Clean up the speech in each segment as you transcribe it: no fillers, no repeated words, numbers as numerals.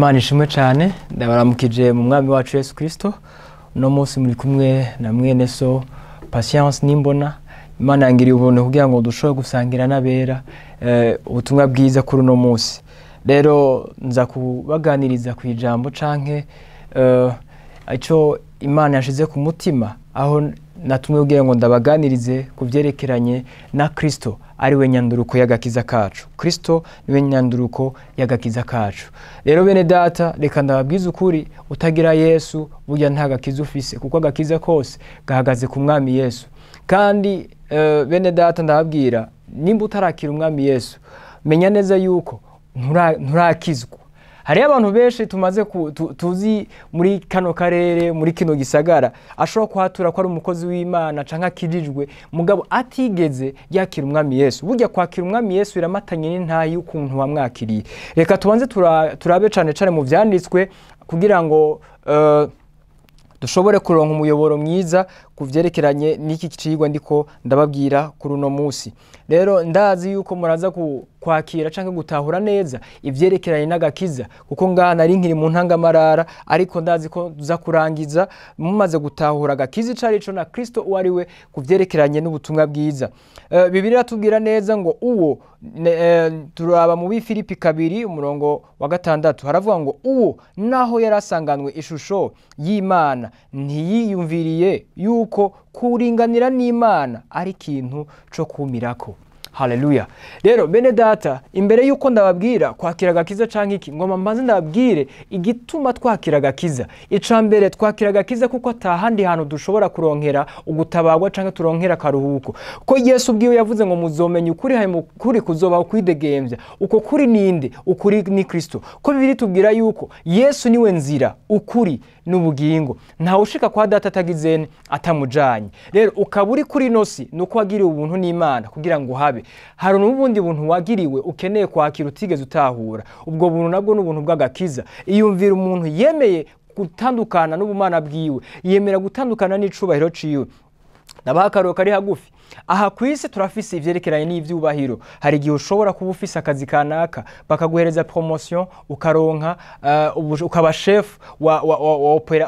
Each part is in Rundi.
Imana ishimwe cyane, ndabaramukije mu mwami wacu Yesu Kristo. Uno munsi muri kumwe na mwene so Patience Nimbona. Imana yangiriye ubuntu kugira ngo dushobore gusangira n'abera ubutumwa bwiza kuri uno munsi. Rero nza kubaganiriza ku ijambo canke ico Imana yashize ku mutima, aho natumwe kugira ngo ndabaganirize ku vyerekeranye na Kristo ari we nyanduruko y'agakiza kacu. Kristo niwe nyanduruko y'agakiza kacu. Rero bene data, reka ndababwize ukuri, utagira Yesu burya nta gakiza ufise, kuko agakiza kose gahagaze ku mwami Yesu. Kandi bene data ndababwira, nimba utarakira umwami Yesu, menya neza yuko nturakizwa. Hariyo abantu benshi tumaze tuzi muri kano karere, muri kino gisagara, ashobora kuhatura ko ari umukozi w'Imana canke akijijwe, mugabo atigeze yakira umwami Yesu. Burya kwakira umwami Yesu biramatanye n'intayi y'ukuntu wamwakiriye. Reka tubanze turabe cane cane mu vyanditswe kugira ngo dushobore kuronka umuyoboro mwiza ku vyerekeranye n'iki cigwa ndiko ndababwira kuri uno munsi. Rero ndazi yuko muraza kwakira canke gutahura neza ivyerekeranye n'agakiza, kuko ngaha nari nkiri mu ntangamarara, ariko ndazi ko tuza kurangiza mumaze gutahura agakiza ico arico na Kristo uwo ari we ku vyerekeranye n'ubutumwa bwiza. Bibiliya iratubwira neza ngo uwo turaba mu Bifilipi 2 umurongo wa 6, haravuga ngo uwo naho yarasanganwe ishusho y'Imana ntiyiyumviriye yuko kuringanira n'Imana ari ikintu co kumirako. Haleluya. Rero bene data, imbere yuko ndababwira kwakira agakiza canke iki, ngoma mbanze ndababwire igituma twakira agakiza. Ica mbere, twakira agakiza kuko atahandi hantu dushobora kuronkera ugutabagwa canke turonkera akaruhuko. Ko Yesu ubwiwe yavuze ngo muzomenya ukuri, hanyuma ukuri kuzobaho kwidegembya. Uko kuri ninde? Ukuri ni Kristo. Ko Bibiliya itubwira yuko Yesu niwe nzira, ukuri n'ubugingo. Ntawe ushika kwa data atagizene atamujanye. Rero ukaba uri kuri nosi nuko wagiriwe ubuntu n'Imana kugira ngo uhabe. Hari n'ubundi buntu wagiriwe ukeneye kwakira utigeze utahura. Ubwo buntu nabwo n'ubuntu bw'agakiza. Iyumvira umuntu yemeye gutandukana n'ubumana bwiwe, yemera gutandukana n'icubahiro ciwe. Ndabaha akarorero kari hagufi. Aha kw'isi turafise ivyerekeranye n'ivyubahiro. Hari igihe ushobora kuba ufise akazi kanaka, bakaguhereza promotion, ukaronka ukaba chef wa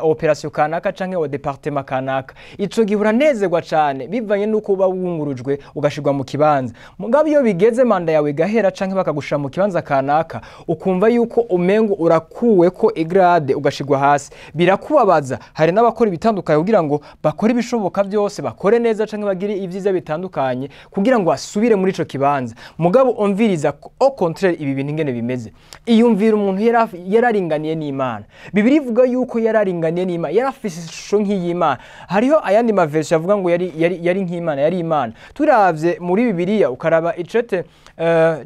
operation kanaka canke wa departement kanaka. Ico gihe uranezerwa cane bivanye nuko uba wungurujwe ugashirwa mu kibanza. Mugabo iyo bigeze manda yawe igahera canke bakagushira mu kibanza kanaka, ukumva yuko umengo urakuwe ko igrade ugashirwa hasi, birakubabaza. Hari n'abakora ibitandukanye kugira ngo bakore ibishoboka byose, bakore neza canke bagire ivyiza bitandukanye kugira ngo asubire muri ico kibanza. Mugabo umviriza au contraire ibi bintu ingene bimeze. Iyumvira umuntu yararinganiye n'Imana. Bibiliya ivuga yuko yararinganiye n'Imana, yarafise ishusho nk'iy'Imana. Hariho ayandi maverse avuga ngo yari nk'Imana, yari Imana. Turavye muri Bibiliya ukaraba icete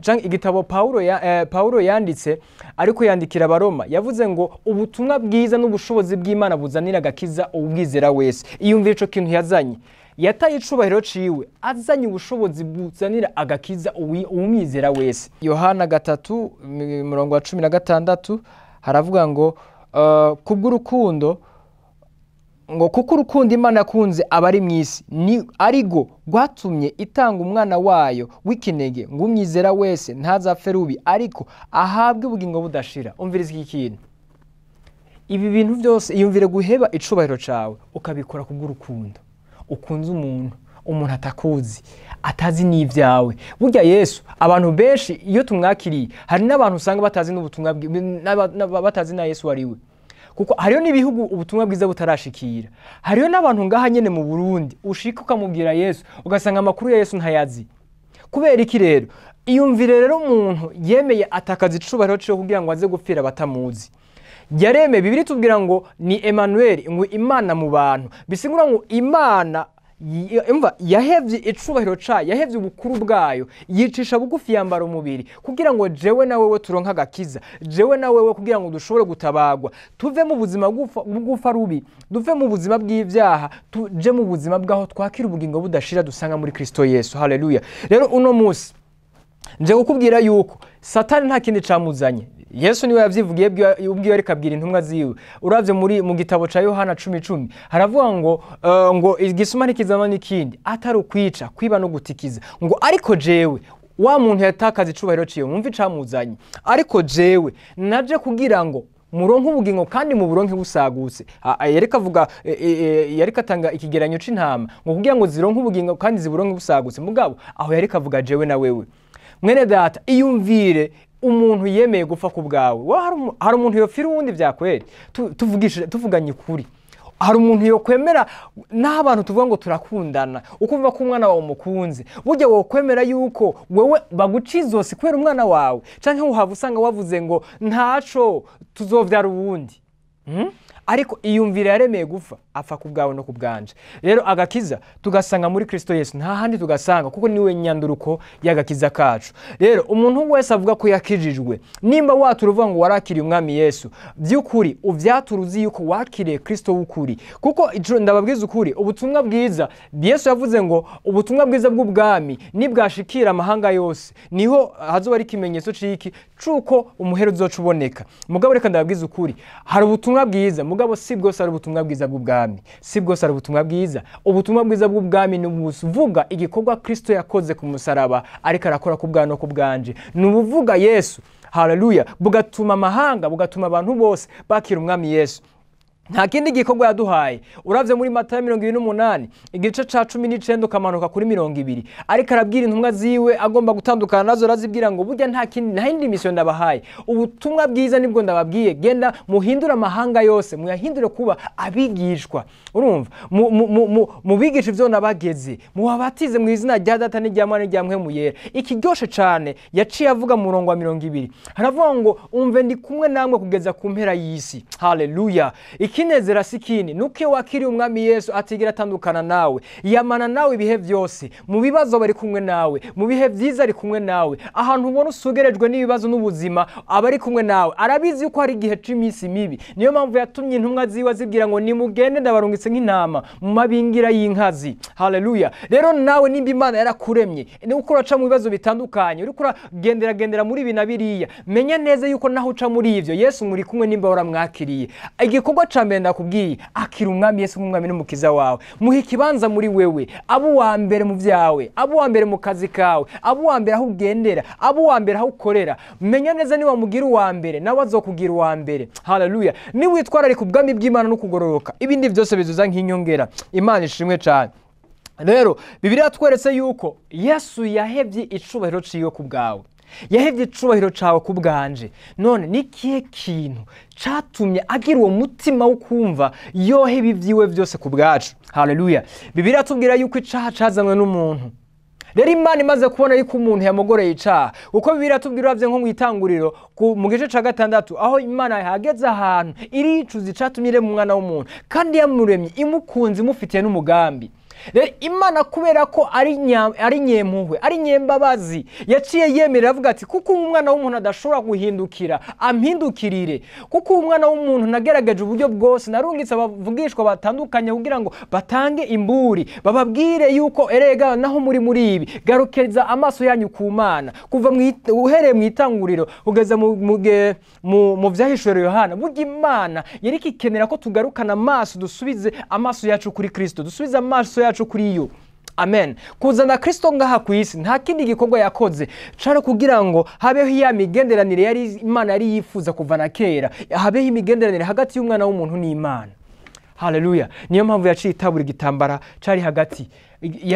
canke igitabo Paulo yanditse ariko yandikira Abaroma, yavuze ngo ubutumwa bwiza n'ubushobozi bw'Imana buzanira agakiza ubwizera wese. Iyumvira ico kintu yazanye. Yataye icubahiro ciwe azanye ubushobozi buzanira agakiza uwumwizera wese. Yohana 3 umurongo wa 16 haravuga ngo kubw'urukundo, ngo kuko urukundo Imana yakunze abari mw'isi ni arigo rwatumye itanga umwana wayo w'ikinege ngo umwizera wese ntazapfe rubi ariko ahabwe ubugingo budashira. Umviriza iki kintu. Ibi bintu byose iyumvire guheba icubahiro cawe ukabikora kubw'urukundo. Ukunze umuntu, umuntu atakuzi, atazi n'ivyawe. Burya Yesu abantu benshi iyo tumwakiriye, hari n'abantu usanga batazi n'ubutumwa batazi na Yesu ari we. Kuko hariyo n'ibihugu ubutumwa bwiza butarashikira. Hariyo n'abantu ngaha nyene mu Burundi ushika ukamubwira Yesu ugasanga amakuru ya Yesu ntayazi. Kubera iki rero? Iyumvire rero umuntu yemeye atakaza icubahiro ciwe kugira ngo aze gupfira batamuzi. Yareme Bibiliya itubwira ngo ni Emmanuel, ngo Imana mu bantu. Bisigura ngo Imana umva yahevye icubahiro cayo, yahevye ubukuru bwayo, yicisha bugufi yambara umubiri kugira ngo jewe na wewe turonke agakiza, jewe na wewe kugira ngo dushobore gutabagwa, tuve mu buzima bw'ugufa rubi, duve mu buzima bw'ivyaha, tuje mu buzima bwaho twakira ubugingo budashira dusanga muri Kristo Yesu. Haleluya. Rero uno munsi nje kukubwira yuko Satani nta kindi camuzanye. Yesu niwe yavyivugiye ubwiwe ariko abwira intumwa ziwe. Uravye muri mu gitabo ca Yohana 10:10 haravuga ngo ngo igisuma ntikizana n'ikindi atari ukwica, kwiba no gutikiza, ngo ariko jewe wa muntu yatakaza icubahiro ciwe, mwumve icamuzanye, ariko jewe naje kugira ngo muronke ubugingo kandi muburonke busagutse. Yariko avuga, yariko atanga ikigeranyo c'intama ngo kugira ngo zironke ubugingo kandi ziburonke busagutse. Mugabo aho yariko avuga jewe na wewe. Mwene data, iyumvire umuntu yemeye gupfa ku bwawe. Wowe hari umuntu yopfira uwundi vyakweri? Tuvugishije, tuvuganye ukuri, hari umuntu yokwemera? N'abantu tuvuga ngo turakundana, ukumva ko umwana wawe umukunze, burya wokwemera yuko wewe baguca izosi kubera umwana wawe? Canke uhava usanga wavuze ngo ntaco, tuzovyara uwundi? Ariko iyumvire yaremeye gupfa, apfa ku bwawe no ku bwanje. Rero agakiza tugasanga muri Kristo Yesu, nta handi tugasanga, kuko niwe nyanduruko y'agakiza kacu. Rero umuntu wese avuga ko yakijijwe, nimba watura uvuga ngo warakiriye umwami Yesu by'ukuri, uvyatura uzi yuko wakiriye Kristo w'ukuri. Kuko ico ndababwiza ukuri, ubutumwa bwiza Yesu yavuze ngo ubutumwa bwiza bw'ubwami nibwashikira amahanga yose, niho hazoba ari ikimenyetso c'iki? C'uko umuhero uzoca uboneka. Mugabo reka ndababwiza ukuri, hari ubutumwa bwiza, mugabo si bwose ari ubutumwa bwiza bw'ubwami, si bwose ari ubutumwa bwiza. Ubutumwa bwiza bw'ubwami ni ubuvuga igikorwa Kristo yakoze ku musaraba, ariko arakora ku bwawe no ku bwanje. Ni ubuvuga Yesu, haleluya, bugatuma amahanga, bugatuma abantu bose bakira umwami Yesu. Nta kindi gikorwa yaduhaye. Uravye muri Matayo 28 igice ca 19 ukamanuka kuri 20, ariko arabwira intumwa ziwe agomba gutandukana nazo, arazibwira ngo burya nta kindi, nta yindi mission ndabahaye, ubutumwa bwiza nibwo ndababwiye, genda muhindure amahanga yose, muyahindure kuba abigishwa. Urumva, mubigishe ivyo nabageze, mubabatize mu izina rya Data n'irya Mwana n'irya Mpwemu Yera. Ikiryoshe cane yaciye avuga mu murongo wa 20, haravuga ngo umve, ndi kumwe namwe kugeza ku mpera y'isi. Haleluya! Ikinezera si kindi nuko iyo wakiriye umwami Yesu atigera atandukana nawe, yamana nawe ibihe byose. Mu bibazo bari kumwe nawe, mu bihe byiza ari kumwe nawe, ahantu ubona usugerejwe n'ibibazo n'ubuzima aba ari kumwe nawe. Arabizi yuko hari igihe c'iminsi mibi, niyo mpamvu yatumye intumwa ziwe azibwira ngo nimugende, ndabarungitse nk'intama mu mabingira y'inkazi. Haleluya! Rero nawe nimba Imana yarakuremye, uko uraca mu bibazo bitandukanye, uriko uragenderagendera muri ibi na biriya, menya neza yuko naho uca muri ivyo, Yesu muri kumwe nimba waramwakiriye. Igikorwa ca mbere ndakubwiye, akira umwami Yesu nk'umwami n'umukiza wawe, muhe ikibanza muri wewe, abo uwa mbere mu vyawe, abo uwa mbere mu kazi kawe, abo uwa mbere aho ugendera, abo uwa mbere aho ukorera. Menya neza niba mugira uwa mbere, nawe azokugira uwa mbere. Haleluya! Niwitwararika ubwami bw'Imana no kugororoka, ibindi byose bizuza nk'inyongera. Imana ishimwe cane. Rero Bibiliya yatweretse yuko Yesu yahevye icubahiro ciwe ku bwawe, yahevye icubahiro cawe ku bwanje. None ni ikihe kintu catumye agira uwo mutima wo kumva yoheba ivyiwe vyose ku bwacu? Haleluya! Bibiliya yatubwira yuko icaha cazanywe n'umuntu. Rero Imana imaze kubona yuko umuntu yamugoreye icaha, kuko Bibiliya yatubwira, uravye nko mw'itanguriro mu gice ca 6, aho Imana yahageze ahantu iricuza icatumye irema umwana w'umuntu, kandi yamuremye imukunze, imufitiye n'umugambi. Rero Imana, kubera ko ari nyempuhwe, ari nyembabazi, yaciye yemerera avuga ati kuko umwana w'umuntu adashobora guhindukira ampindukirire, kuko umwana w'umuntu nagerageje uburyo bwose, narungitse abavugishwa batandukanye kugira ngo batange imburi, bababwire yuko erega naho muri ibi, garukiriza amaso yanyu ku Mana. Kuva uhereye mu itanguriro kugeza mu vyahishuriwe Yohana, burya Imana yari ikenera ko tugarukana amaso, dusubize amaso yacu kuri Kristo, dusubize amaso yacu kuri yo. Amen. Kuzana Kristo ngaha ku isi nta kindi gikorwa yakoze cari kugira ngo habeho ya migenderanire yari Imana yari yifuza kuva na kera, habeho imigenderanire hagati y'umwana w'umuntu n'Imana. Haleluya! Niyo mpamvu yaciye itabura igitambara cari hagati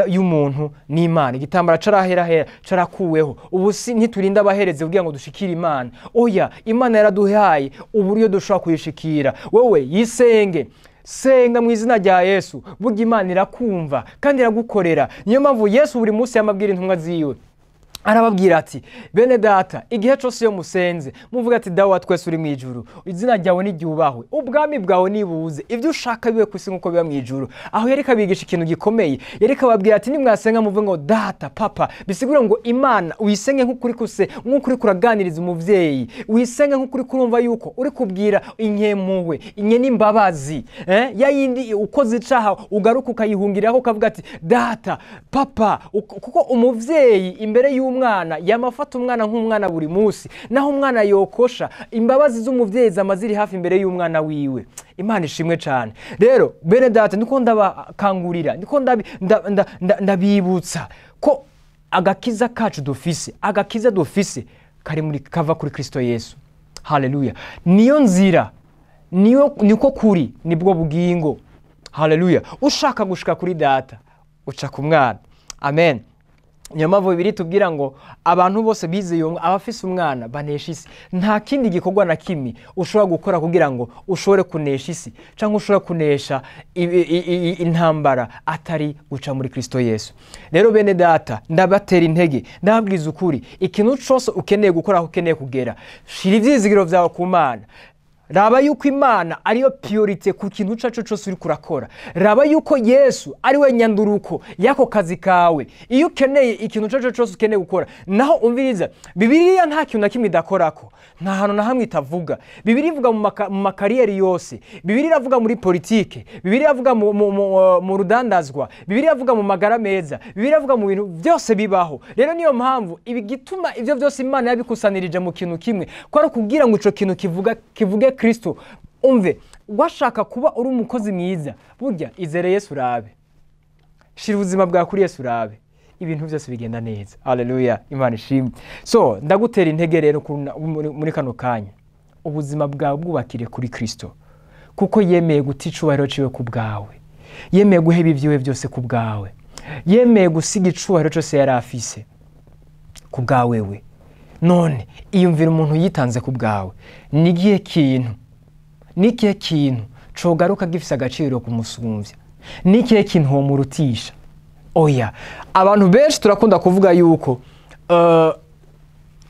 y'umuntu n'Imana. Igitambara caraherahera, carakuweho. Ubu si ntiturinda abahereze kugira ngo dushikire Imana. Oya, Imana yaraduhaye uburyo dushobora kuyishikira. Wowe yisenge, senga mu izina rya Yesu, burya Imana irakumva kandi iragukorera. Niyo mpamvu Yesu buri munsi yamabwira intumwa ziwe, arababwira ati bene data, igihe cose iyo musenze muvuga ati Dawe wa twese uri mu ijuru, izina ryawe niryubahwe, ubwami bwawe nibuze, ibyo ushaka bibe ku isi nk'uko biba mu ijuru. Aho yariko abigisha ikintu gikomeye, yariko ababwira ati nimwasenga muvuge ngo Data, Papa, bisigura ngo Imana uyisenge nk'ukuri kuse, nk'ukuri kuraganiriza umuvyeyi, uyisenge nk'ukuri kurumva yuko uri kubwira inyempuhwe, inye n'imbabazi, ya yindi ukoze icaha ugaruka ukayihungiriraho ukavuga ati Data, Papa, kuko umuvyeyi imbere y'umwana yamafata umwana nk'umwana buri munsi, naho umwana yokosha, imbabazi z'umuvyeyi zama ziri hafi imbere y'umwana wiwe. Imana ishimwe cane. Rero bene data, ndiko ndabakangurira, ndiko ndabibutsa ko agakiza kacu dufise, agakiza dufise kari muri kava kuri Kristo Yesu. Haleluya. Niyo nzira, niko kuri, nibwo bugingo. Haleluya. Ushaka gushika kuri Data uca ku Mwana. Amen. Niyo mpamvu Bibiliya itubwira ngo abantu bose bizeye abafise umwana banesha isi. Nta kindi gikorwa na kimwe ushobora gukora kugira ngo ushobore kunesha isi cyangwa ushobore kunesha intambara atari guca muri Kristo Yesu. Rero bene Data, ndabatera intege, ndababwiza ukuri, ikintu cyose ukeneye gukora, aho ukeneye kugera, shira ivyizigiro vyawe ku Mana. Raba yuko Imana ariyo priorite ku kintu cacu cose uri kurakora. Raba yuko Yesu ari we nyanduruko yako kazi kawe. Iyo ukeneye ikintu cacu cose ukeneye gukora, naho umviriza, Bibiliya nta kintu na kimwe idakorako, nta hantu na hamwe itavuga. Bibiliya ivuga mu makariyeri yose, Bibiliya iravuga muri politike, Bibiliya iravuga mu rudandazwa, Bibiliya iravuga mu magara meza, Bibiliya iravuga mu bintu byose bibaho. Rero niyo mpamvu igituma ivyo byose Imana yabikusanirije mu kintu kimwe, ko ari ukubwira ngo ico kintu kivuge Kristo. Umve, washaka kuba uri umukozi mwiza, burya izere Yesu urabe, shira ubuzima bwawe kuri Yesu urabe, ibintu byose bigenda neza. Haleluya, Imana ishimwe. So ndagutera intege rero muri kano kanya, ubuzima bwawe bwubakire kuri Kristo, kuko yemeye guta icubahiro ciwe ku bwawe, yemeye guheba ibyiwe byose ku bwawe, yemeye gusiga icubahiro cyose yari afise ku bwawe we. None iyumvira umuntu yitanze ku bwawe, nigihe kintu, nikihe kintu cogaruka gifise agaciro kumusumbya, nikihe kintu womurutisha? Oya, abantu benshi turakunda kuvuga yuko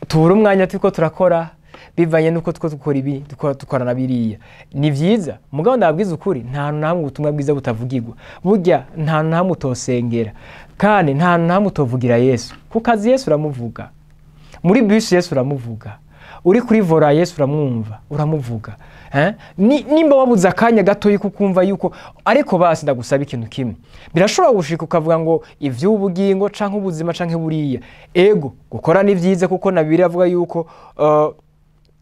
tubura umwanya turiko turakora bivanye nuko two dukora ibi, dukora na biriya. Ni vyiza, mugabo ndababwiza ukuri, nta hantu na hamwe ubutumwa bwiza butavugirwa. Burya nta hantu na hamwe utosengera, kandi nta hantu na hamwe utovugira Yesu. Ku kazi Yesu uramuvuga, muri bus Yesu uramuvuga, uri kuri vora Yesu uramwumva, uramuvuga. Nimba wabuze akanya gatoyi kukumva yuko, ariko basi ndagusaba ikintu kimwe, birashobora gushika ukavuga ngo ivy'ubugingo canke ubuzima canke buriya. Ego, gukora ni vyiza, kuko na Bibiliya avuga yuko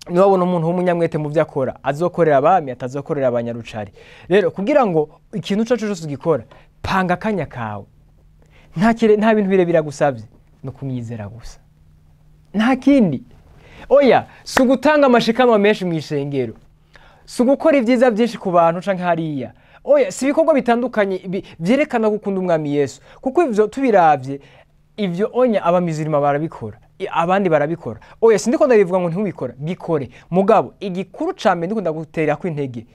niwabona umuntu w'umunyamwete mu vyo akora, azokorera abami atazokorera abanyarucari. Rero kugira ngo ikintu cacu cose ugikora, panga akanya kawe. Nta bintu birebire biragusavye, no kumwizera gusa, nta kindi. Oya, si ugutanga amashikanwa menshi mu ishengero, si ugukora ibyiza byinshi ku bantu canke hariya. Oya, si ibikorwa bitandukanye vyerekana gukunda umwami Yesu, kuko ivyo tubiravye, ivyo onya abamizirima barabikora, abandi barabikora. Oya, sindiko ndabivuga ngo ntubikora, bikore. Mugabo igikuru ca mbere ndiko ndagutera ko intege,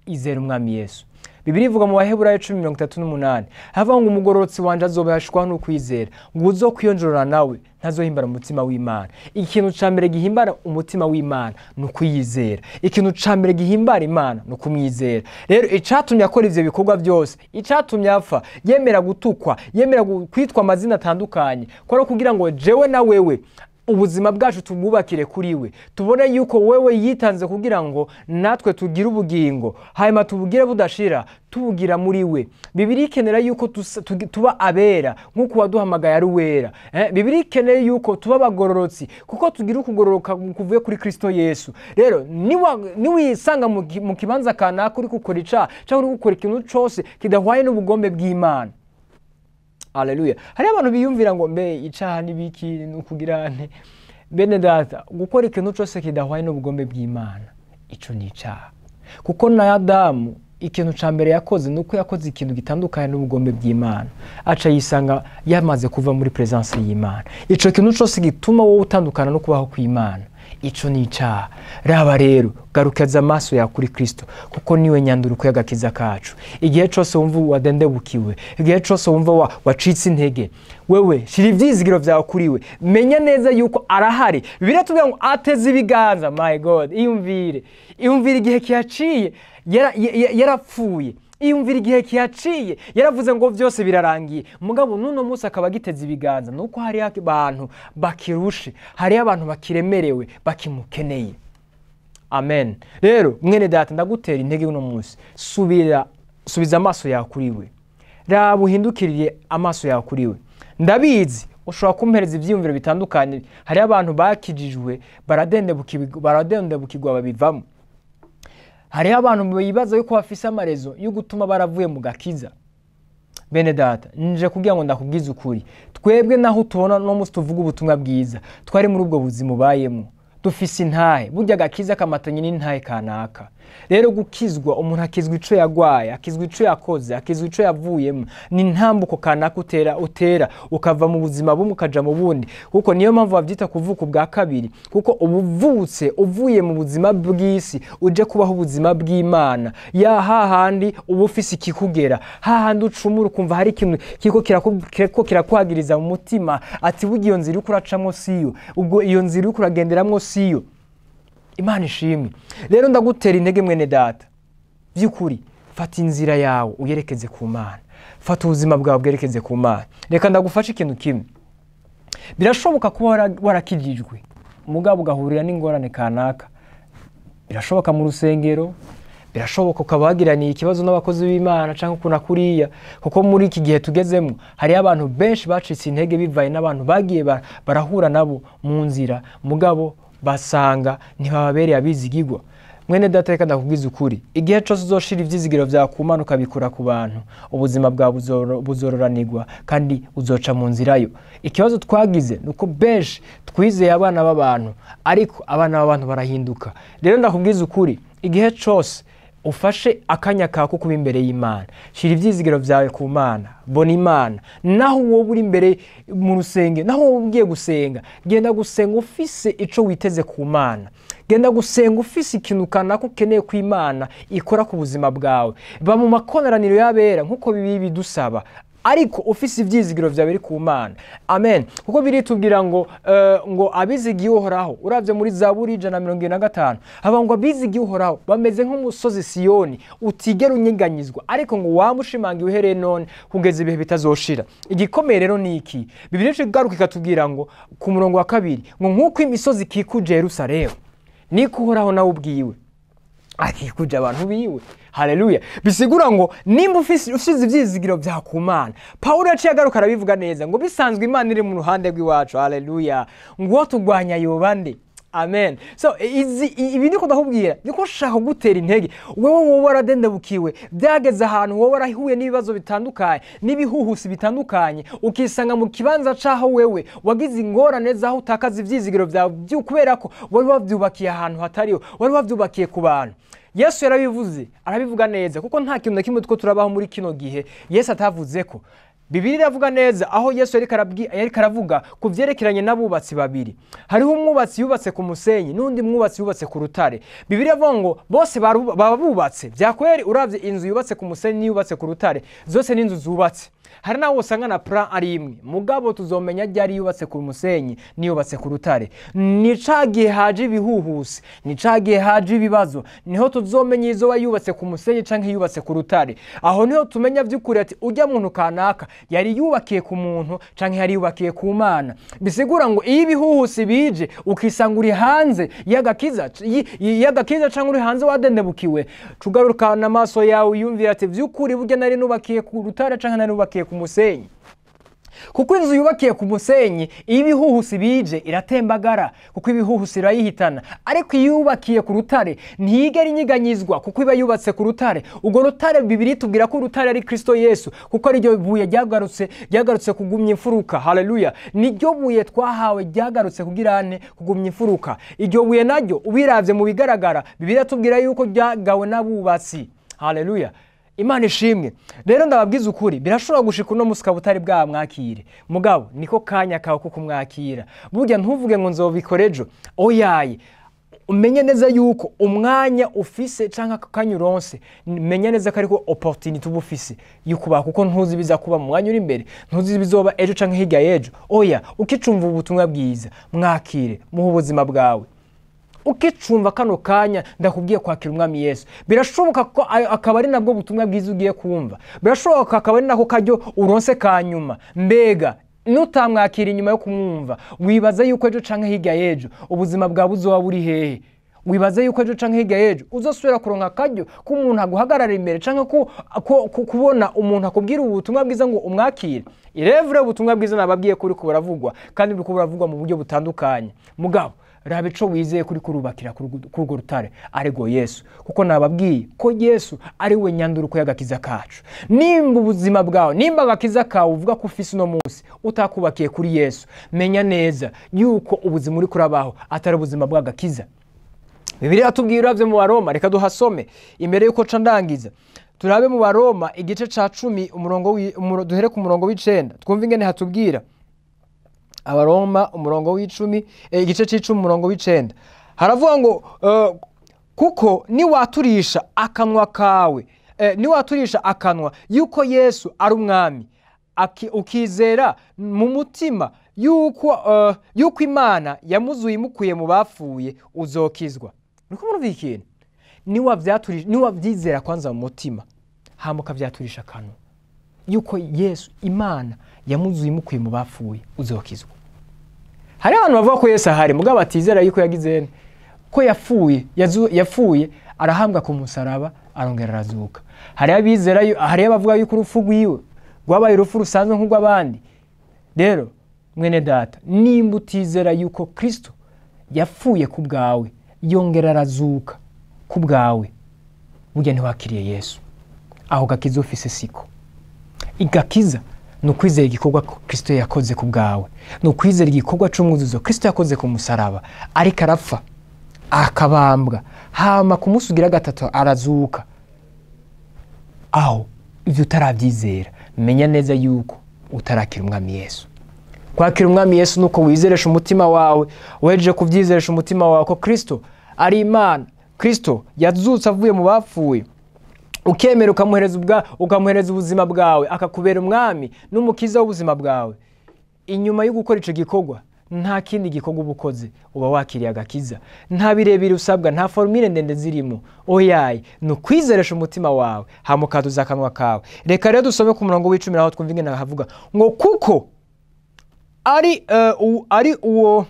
izera umwami Yesu. Bibiliya ivuga mu Baheburayo 10:38, havuga ngo umugororotsi wanje azobashwa n'ukwizera, ngo uzokwiyonjorora nawe ntazohimbara umutima w'Imana. Ikintu ca mbere gihimbara umutima w'Imana ni ukwiyizera. Ikintu ca mbere gihimbara Imana ni ukumwizera. Rero icatumye akora ivyo bikorwa byose, icatumye apfa, yemera gutukwa, yemera kwitwa amazina atandukanye, ko ari kugira ngo jewe na wewe ubuzima bwacu tubwubakire kuri we, tubone yuko wewe yitanze kugira ngo natwe tugire ubugingo, hanyuma tubugire budashira, tubugira muri we. Bibiliya ikenera yuko tuba abera nk'uko waduhamagaye ari wera. Bibiliya ikeneye yuko tuba abagororotsi, kuko tugira ukugororoka kuvuye kuri Kristo Yesu. Rero niwisanga mu kibanza kanaka uri gukora icaha cyangwa uri gukora ikintu cose kidahwaye n'ubugombe bw'Imana. Haleluya. Hari abantu biyumvira ngo mbe icaha nibiki nukugira nte. Bene Data, gukora ikintu cyose kidahwaye n'ubugombe bw'Imana, ico ni icaha. Kuko na Adamu ikintu ca mbere yakoze nuko yakoze ikintu gitandukanye n'ubugombe bw'Imana, aca yisanga yamaze kuva muri presence y'Imana. Ico kintu cyose gituma wowe utandukana no kubaho kw'Imana, ico ni icaha. Raba rero, garukaza amaso ya kuri Kristo, kuko niwe nyanduruko y'agakiza kacu. Igihe cyose wumva wadendebukiwe, igihe cyose wumva wacitse intege, wewe shira ivyizigiro vyawe kuri we, menya neza yuko arahari. Bibiliya itubwira ngo ateze ibiganza. My God, iyumvire, iyumvire igihe kihaciye yarapfuye, iyumvira igihe kihaciye yaravuze ngo byose birarangiye, mugabo nuno munsi akaba agiteze ibiganza. Nuko hari abantu bakirushe, hari abantu bakiremerewe, bakimukeneye. Amen. Rero mwene Data, ndagutera intege uno munsi, subiza amaso yawe kuri we, raba uhindukiriye amaso yawe kuri we. Ndabizi ushobora kumpereza ivyiyumviro bitandukanye, hari abantu bakijijwe baradendebukirwa babivamo. Hari abantu bibaza yuko bafise amarezo yo gutuma baravuye mu gakiza. Bene Data, nje kugira ngo ndakubwize ukuri, twebwe naho tubona no musi tuvuga ubutumwa bwiza, twari muri ubwo buzima ubayemo. Dufise intahe. Burya agakiza kamatanye n'intahe kanaka. Rero gukizwa, umuntu akizwa ico yagwaye, akizwa ico yakoze, akizwa ico yavuyemo. Ni intambuko kanaka utera ukava mu buzima bumwe ukaja mu bundi. Kuko niyo mpamvu bavyita kuvuka ubwa kabiri, kuko ubuvutse uvuye mu buzima bw'isi uje kubaho ubuzima bw'Imana. Ya hahandi uba ufise ikikugera, hahandi ucumura ukumva hari ikintu kiriko kirakwagiriza mu mutima, ati burya iyo nzira uriko uracamwo siyo, ubwo iyo nzira uriko uragenderamwo siyo. Imana ishimwe. Rero ndagutera intege mwene data, by'ukuri fata inzira yawe uyerekeze ku Mana, fata ubuzima bwawe bwerekeze ku Mana. Reka ndagufashe ikintu kimwe. Birashoboka kuba warakijijwe mugabo ugahurira n'ingorane kanaka. Birashoboka mu rusengero, birashoboka ukaba wagiraniye ikibazo n'abakozi b'Imana canke ukuntu kuriya, kuko muri iki gihe tugezemo hari abantu benshi bacitse intege bivaye n'abantu bagiye barahura nabo mu nzira, mugabo basanga ntibababereye abizigirwa. Mwene data, reka ndakubwiza ukuri, igihe cose uzoshira ivyizigiro vyawe ku Mana ukabikura ku bantu, ubuzima bwawe buzororanirwa kandi uzoca mu nzira yo. Ikibazo twagize nuko benshi twizeye abana b'abantu, ariko abana b'abantu barahinduka. Rero ndakubwiza ukuri, igihe cose ufashe akanya kawe ko kuba imbere y'Imana, shira ivyizigiro vyawe ku Mana, bona Imana. Naho wowe uri imbere mu rusenge, naho wowe ugiye gusenga, genda gusenga ufise ico witeze ku Mana. Genda gusenga ufise ikintu kanaka ukeneye ku Imana ikora ku buzima bwawe. Ba mu makoraniro y'abera nkuko Bibiliya bidusaba, ariko ufise ivyizigiro vyawe biri ku Mana. Amen. Kuko biritubwira ngo ngo abizigiye Uhoraho, uravye muri Zaburi 175, haba ngo abizigiye Uhoraho bameze nk'umusozi Siyoni utigera unyeganyizwa, ariko ngo wamushimangiye uhereye none kugeza ibihe bitazoshira. Igikomeye rero ni iki? Bibiliya igaruka ikatubwira ngo ku murongo wa 2 ngo nkuko imisozi ikikuje Yerusalemu, niko Uhoraho nawe ubwiwe akikuje abantu biwe. Haleluya. Bisigura ngo nimba ufise ivyizigiro vya ku Mana. Paulo yaciye agaruka arabivuga neza ngo bisanzwe Imana iri mu ruhande rw'iwacu. Haleluya. Ngo tugwanya yobande. Amen. So ibi niko ndakubwira, niko nshaka kugutera intege. Wewe wowe waradendebukiwe, byageze ahantu wowe warahuye n'ibibazo bitandukanye, n'ibihuhusi bitandukanye, ukisanga mu kibanza caho wewe wagize ingorane zaho utakaza ivyizigiro vyawe kubera ko wari wavyubakiye ahantu hatariho, wari wavyubakiye ku bantu. Yesu yarabivuze, arabivuga neza, kuko nta kintu na kimwe two turabaho muri kino gihe Yesu atavuze ko. Bibiliya iravuga neza aho Yesu yariko aravuga ku vyerekeranye n'abubatsi babiri. Hariho umwubatsi yubatse ku musenyi n'undi mwubatsi yubatse ku rutare. Bibiliya ivuga ngo bose baba bubatse. Vyakweri uravye inzu yubatse ku musenyi n'iyubatse ku rutare, zose ni inzu zubatse. Hari naho usanga na plan ari imwe, mugabo tuzomenya ryari yubatse ku musenyi n'iyubatse ku rutare. Ni ca gihe haje ibihuhusi, ni ca gihe haje ibibazo, niho tuzomenya izoba yubatse ku musenyi canke yubatse ku rutare. Aho niho tumenya vy'ukuri ati urya muntu kanaka yari yubakiye ku muntu canke yari yubakiye ku Mana. Bisigura ngo iyo ibihuhusi bije ukisanga uri hanze y'agakiza, y'agakiza canke uri hanze wadendebukiwe, cugarukana amaso yawe uyumvira ati vy'ukuri burya nari nubakiye ku rutare canke nari nubakiye ku musenyi. Kuko inzu yubakiye ku musenyi, iyo ibihuhusi bije iratembagara, kuko ibihuhusi irayihitana. Ariko iyo yubakiye ku rutare ntiyigera inyiganyizwa, kuko iba yubatse ku rutare. Urwo rutare Bibiliya itubwira ko urutare ari Kristo Yesu, kuko ariryo buye ryagarutse kugumya imfuruka. Haleluya. Niryo buye twahawe ryagarutse kugirane kugumya imfuruka. Iryo buye naryo ubiravye mu bigaragara, Bibiliya itubwira yuko ryagawe n'abubatsi. Haleluya. Imana ishimwe. Rero ndababwiza ukuri, birashobora gushika uno musi ukaba utari bwamwakire, mugabo niko kanya kawe ko kumwakira. Burya ntuvuge ngo nzobikora ejo, oyaye. Umenye neza yuko umwanya ufise canke akanya uronse, menya neza ko ariko opportunity uba ufise yukubaha, kuko ntuzi biza kuba mu mwanya uri imbere, ntuzi bizoba ejo canke hirya y'ejo. Oya, ukicumva ubutumwa bwiza, mwakire, muhe ubuzima bwawe. Ukicumva kano kanya ndakubwiye kwakira umwami Yesu, birashoboka ko akaba ari nabwo butumwa bwiza ugiye kumva, birashoboka akaba ari nako karyo uronse kanyuma. Mbega nutamwakira inyuma yo kumwumva, wibaza yuko ejo canke hirya y'ejo ubuzima bwawe buzoba buri hehe? Wibaze yuko ejo canke hirya y'ejo uzosubira kuronka akaryo k'umuntu aguhagarara imbere, canke kubona umuntu akubwira ubutumwa bwiza ngo umwakire. Irevure ubutumwa bwiza nababwiye ko buriko buravugwa, kandi buriko buravugwa mu buryo butandukanye. Mugabo raba ico wizeye kuri kurubakira kuri urwo rutare ariko Yesu, kuko nababwiye ko Yesu ari we nyanduruko y'agakiza kacu. Nimba ubuzima bwawe, nimba agakiza kawe uvuga ko ufise uno munsi utakubakiye kuri Yesu, menya neza yuko ubuzima uri kurabaho atari ubuzima bw'agakiza. Bibiliya iratubwira uravye mu Baroma, reka duhasome imbere yuko ca ndangiza. Turabe mu Baroma igice ca 10 duhere ku murongo w'icenda, twumve ingene hatubwira. Abaroma umurongo w'icumi, igice c'icumi umurongo w'icenda, haravuga ngo kuko niwaturisha akanwa kawe, niwaturisha akanwa yuko Yesu ari umwami, ukizera mu mutima yuko Imana yamuzuye imukuye mu bapfuye, uzokizwa. Niko murumva ikintu? Niwavyizera kwanza mu mutima, hama ukavyaturisha akanwa yuko Yesu Imana yamuzuye imukuye mu bapfuye, uzokizwa. Hari abantu bavuga ko Yesu ahari, mugabo batizera yuko yagize ko yapfuye, yapfuye arahambwa ku musaraba, arongera arazuka. Hari abizera, hari abavuga yuko urupfu rwiwe rwabaye urupfu rusanzwe nk'urw'abandi. Rero mwene data, nimba utizera yuko Kristo yapfuye ku bwawe, yongera arazuka ku bwawe, burya ntiwakiriye Yesu. Aho gakiza ufise siko. Igakiza ni ukwizera igikorwa Kristo yakoze ku bwawe, ni ukwizera igikorwa c'umwuzuzo Kristo yakoze ku musaraba, ariko arapfa akabambwa, hama ku munsi ugira gatatu arazuka. Aho ivyo utaravyizera, menya neza yuko utarakira umwami Yesu. Kwakira umwami Yesu nuko wizeresha umutima wawe, wejeje kuvyizeresha umutima wawe ko Kristo ari Imana, Kristo yazutse avuye mu bapfuye, ukemera ukamuhereza ubuzima bwawe, akakubera umwami n'umukiza w'ubuzima bwawe. Inyuma yo gukora ico gikorwa, nta kindi gikorwa uba ukoze, uba wakiriye agakiza. Nta birebire usabwa, nta formule ndende zirimo. Oyaye, ni ukwizeresha umutima wawe, hama ukaduza akanwa kawe. Reka rero dusome ku murongo w'icumi naho twumve ingene havuga ngo kuko ari uwo,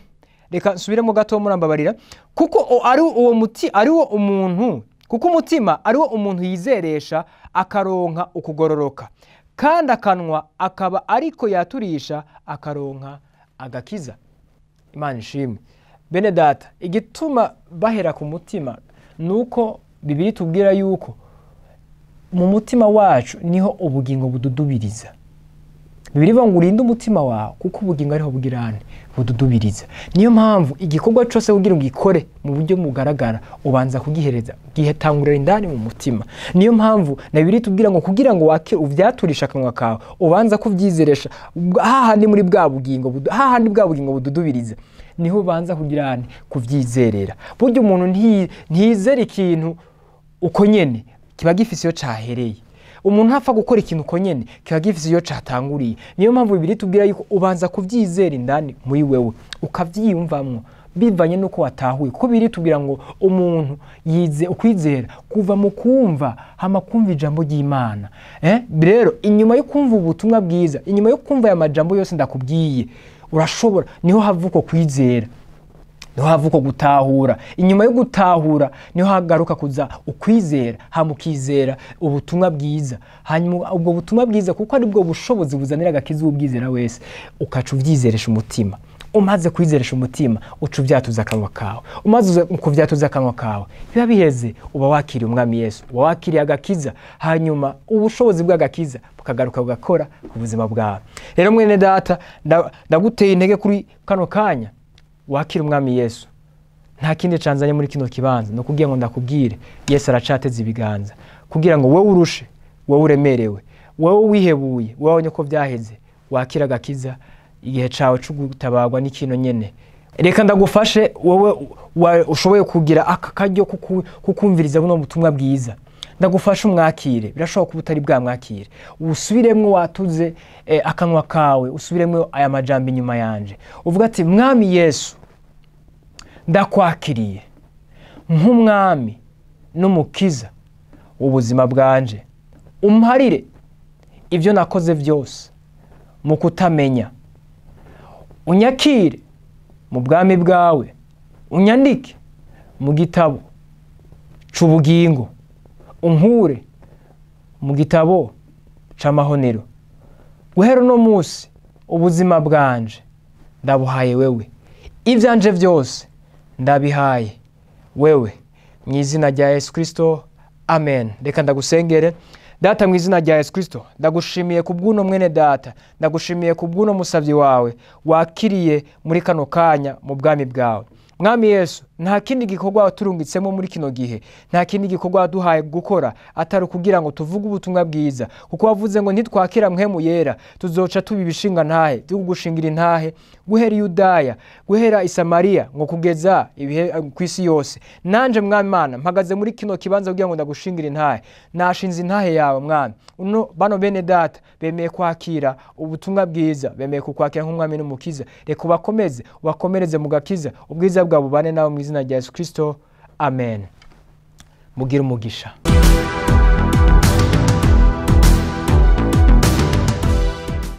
reka nsubiremo gato murambabarira, kuko ari uwo muti, ari wo umuntu, kuko umutima ari wo umuntu yizeresha akaronka ukugororoka, kandi akanwa akaba ariko yaturisha akaronka agakiza. Imana ishimwe. Bene data, igituma bahera ku mutima nuko Bibiliya itubwira yuko mu mutima wacu niho ubugingo bududubiriza. Bibiliya ivuga ngo urinde umutima wawe kuko ubugingo ariho bugirane bududubiriza. Niyo mpamvu igikorwa cyose kugira ngo ugikore mu buryo bugaragara ubanza kugihereza, gihetangurira indani mu mutima. Niyo mpamvu na Bibiliya itubwira ngo kugira ngo wake uvyaturisha akanwa kawe ubanza kuvyizeresha hahandi muri bwa bugingo, hahandi bwa bugingo bududubiriza, niho ubanza kugirane kuvyizerera. Burya umuntu ntiyizera ikintu uko nyene kiba gifise iyo cahereye. Umuntu ntapfa gukora ikintu uko nyene kiba gifise iyo catanguriye. Niyo mpamvu Bibiliya itubwira yuko ubanza kuvyizera indani muri wewe, ukavyiyumvamwo bivanye nuko watahuye. Kuko Bibiliya itubwira ngo umuntu yize ukwizera kuva mu kumva, hama kumva ijambo ry'Imana. Rero inyuma yo kumva ubutumwa bwiza, inyuma yo kumva aya majambo yose ndakubwiye, urashobora, niho havuka kwizera, niho havuka gutahura. Inyuma yo gutahura niho hagaruka kuza ukwizera, hama ukizera ubutumwa bwiza. Hanyuma ubwo butumwa bwiza, kuko ari bwo bushobozi buzanira agakiza ubwizera wese, ukaca uvyizeresha umutima. Umaze kwizeresha umutima, uca uvyatuza akanwa kawe. Umaze kuvyatuza akanwa kawe, biba biheze, uba wakiriye umwami Yesu, uba wakiriye agakiza. Hanyuma ubushobozi bw'agakiza bukagaruka bugakora ku buzima bwawe. Rero mwene data, ndaguteye intege kuri kano kanya, wakira umwami Yesu. Nta kindi canzanye muri kino kibanza, no kugira ngo ndakubwire, Yesu aracateze ibiganza kugira ngo wowe urushe, wowe uremerewe, wowe wihebuye, wowe wabonye ko vyaheze, wakira agakiza. Igihe cawe co gutabarwa n'ikino nyene. Reka ndagufashe wowe ushoboye kugira aka karyo kukumviriza buno butumwa bwiza. Ndagufashe umwakire, birashoboka kuba utari bwamwakire. Usubiremwo watuze akanwa kawe, usubiremwo aya majambo inyuma yanje. Uvuga ati Mwami Yesu, ndakwakiriye nk'umwami n'umukiza w'ubuzima bwanje. Umparire ivyo nakoze vyose mu kutamenya. Unyakire mu bwami bwawe, unyandike mu gitabo c'ubugingo, unkure mu gitabo c'amahonero. Guhera uno munsi ubuzima bwanje ndabuhaye wewe, ivyanje vyose ndabihaye wewe, mu izina rya Yesu Kristo, amen. Reka ndagusengere. Data, mu izina rya Yesu Kristo, ndagushimiye ku bw'uno mwene data, ndagushimiye ku bw'uno musavyi wawe wakiriye muri kano kanya mu bwami bwawe. Mwami Yesu, nta kindi gikorwa waturungitsemo muri kino gihe, nta kindi gikorwa waduhaye gukora atari ukugira ngo tuvuge ubutumwa bwiza, kuko wavuze ngo ntitwakira mpwemu yera tuzoca tuba ibishinga ntahe byo kugushingira intahe, guhera i Yudaya, guhera i Samariya, ngo kugeza ibihe ku isi yose. Nanje Mwami Mana, mpagaze muri kino kibanza kugira ngo ndagushingira intahe, nashinze intahe yawe Mwami. Uno bano bene data bemeye kwakira ubutumwa bwiza, bemeye kukwakira nk'umwami n'umukiza. Reka ubakomeze, ubakomereze mu gakiza, ubwiza bwawe bubane nawe mu izina rya Yesu Kristo, amen. Mugire umugisha.